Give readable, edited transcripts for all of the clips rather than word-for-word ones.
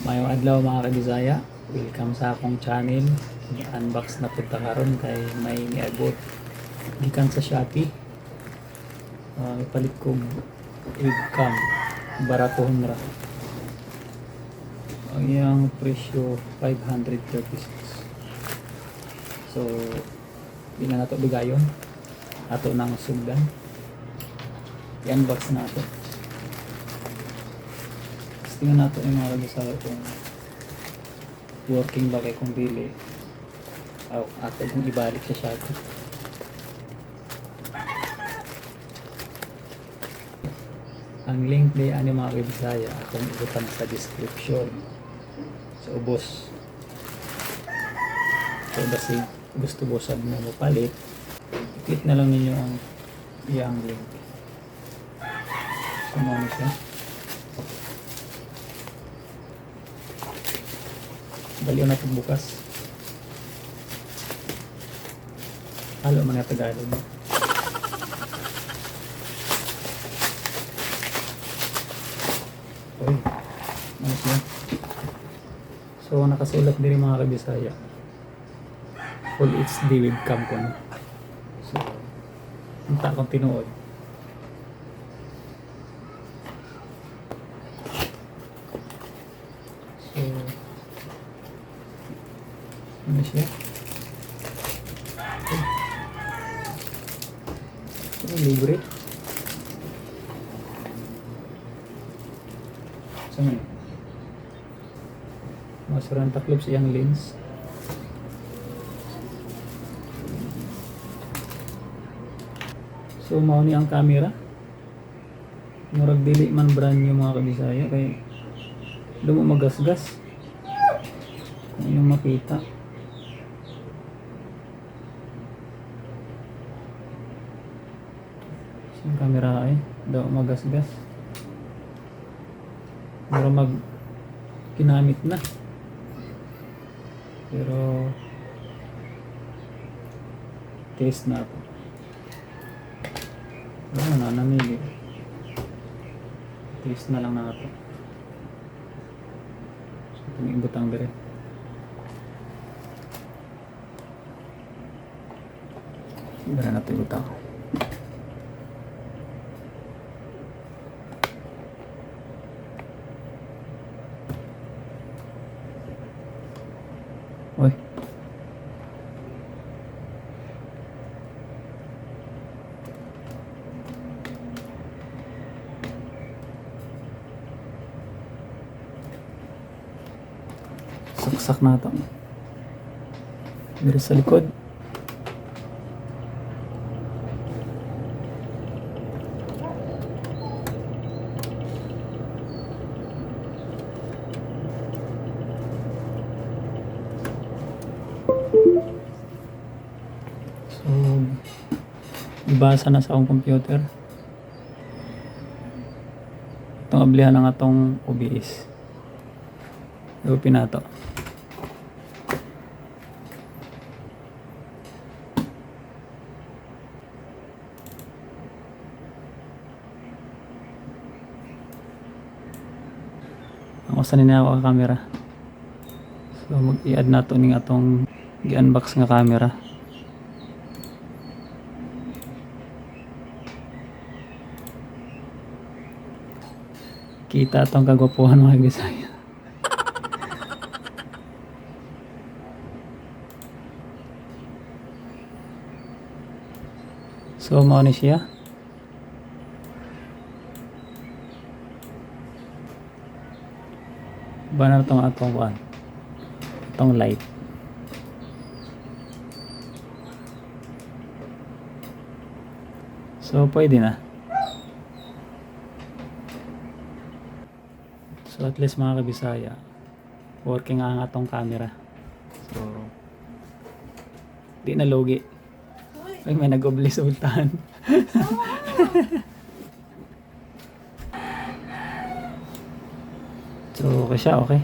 Mayong adlaw, mga kabisaya. Welcome sa akong channel. Ni-unbox na pud ta karon kay may niabot gikan sa Shopee. Ipalit ko webcam. Baratohon ra. Ang iyang presyo 536. So, di na nato dugayon. Ato nang sugdan. I-unbox na ato. Tapos tingnan nato yung mga kabisaya kung working ba, kay kung dili, aw, ato kung ibalik sa Shopee. Ang link ni ani, mga kabisaya, akong ibutang sa description sa ubos. So basig gusto mo sad mo mopalit, i-click na lang ninyo ang iyang link. So mao ni siya. Baliw na itong bukas. Halo mga Tagalog. Uy, ano siya? So, nakasulat din mga kabisaya. Full HD webcam ko, no? So, unta akong tinuod. So, ano siya? Uy. Ano, libre? Saan man? Masurang taklob sa iyang lens. So, mao ni ang camera. Murag dili man brand new, mga kabisaya, kay dumo magasgas. Kung inyong makita. So, yung camera ay daw magasgas. Murag mag kinamit na. Pero test na ako. Wala na, namili. Test na lang na ito. So, itong ibutang dire. Iba na natin ibutang. Uy. Saksak na ito. Diri sa likod. So, ibasa na sa akong computer. Itong ablihan ng atong OBS. I-open na to. Ang usa ni ako ang camera. So mag-i-add na to ning atong gi-unbox nga camera. Kita atong kagwapuhan, mga Bisaya. So mao ni siya. Ba na itong atong kuan? Itong light. So pwede na. So at least, mga kabisaya, working ang atong camera. So di na lugi. Ay, may nag-obli sa ultahan. So okay siya, okay.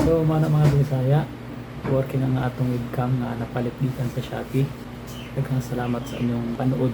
So mga mga kabisaya, working ang atong webcam nga napalit gikan sa Shopee. Daghang salamat sa inyong panood.